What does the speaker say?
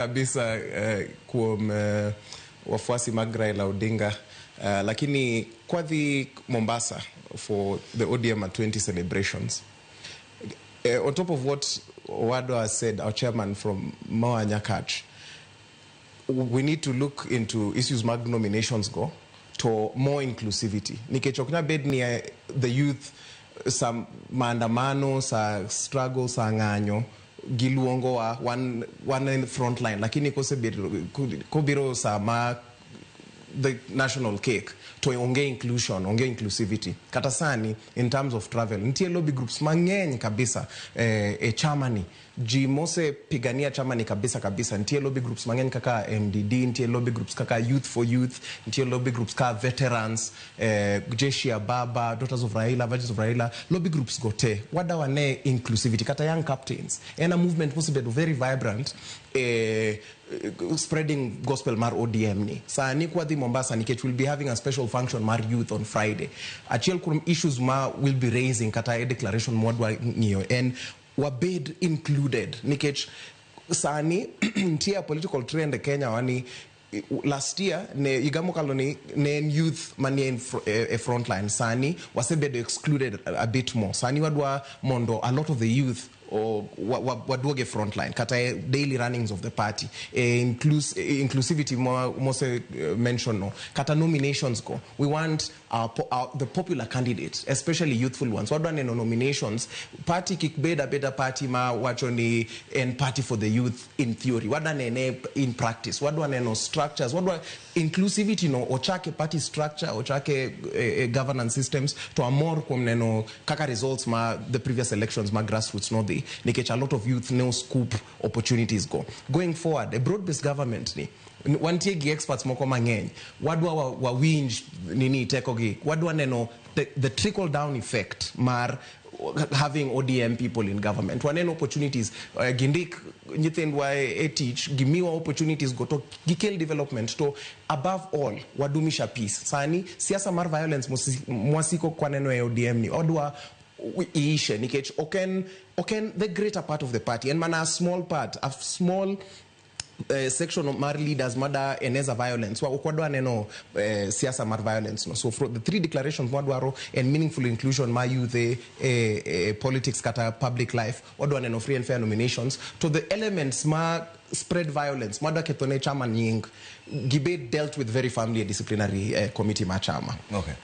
Kabisa kuom wafuasi mag Raila Odinga, lakini kwadhi Mombasa for the ODM at 20 celebrations, on top of what Owado has said, our chairman from Moa Nyakach, we need to look into issues mag nominations go to more inclusivity, nikech ok nyal bed ni the youth sa maandamano, sa struggle, sa ng'anyo giluongowa wan in front line, lakini kosebedo kobiro sa ma the national cake to onge inclusion, onge inclusivity. Kata sani in terms of travel, nitie lobby groups mang'eny kabisa e chamani, ji mosepigania chamani kabisa kabisa. Nitie lobby groups mang'eny kaka MDD, nitie lobby groups kaka Youth for Youth, nitie lobby groups kaka veterans, Jeshi ya Baba, Daughters of Raila, Virgins of Raila. Lobby groups go te wadawa ne inclusivity. Kata Young Captains en a movement mosebedo very vibrant spreading gospel mar ODM ni. Sani kwadhi Mombasa, nikech we'll be having a special function mar youth on Friday, achiel kuom issues ma will be raising kata e declaration mwadwa ng'iyo en wabed included, nikech sani nitie a political trend e Kenya wani last year ne higa mokalo ni ne en youth manie e front line. Sani wasebedo excluded a bit more. Sani wadwa mondo a lot of the youth waduoge front line kata e daily runnings of the party, inclusivity mose mention no, kata nominations go, we want the popular candidates, especially youthful ones. Wadwa neno nominations, party kik bed abeda party ma wacho ni en party for the youth in theory. Wadwa nene in practice, wadwa neno structures, wadwa inclusivity no ochake party structure, ochake governance systems. To amor kuom neno kaka results ma the previous elections ma grassroots nodhi, nikech a lot of youth ne scoop opportunities go. Going forward, a broad based government ni wantie gi experts moko mang'eny, wadwa wawinj nini tekogi, wadwa neno the trickle down effect mar having ODM people in government. Waneno opportunities, gindik nyithindwa e tich, gimiwa opportunities go to gikel development, to above all wadumisha peace. Sani siasa mar violence mwasiko kwaneno e ODM ni odwa iishe, nikech ok en the greater part of the party, en mana a small part, a small section mar leaders mada eneza violence. Ok wadwa neno siasa mar violence no. So for the three declarations mwadwaro en meaningful inclusion mar youth e politics kata public life, wadwa neno free and fair nominations, to the elements ma spread violence madwa ketho ne chama nying gibed dealt with very firmly e disciplinary committee mar chama. Okay.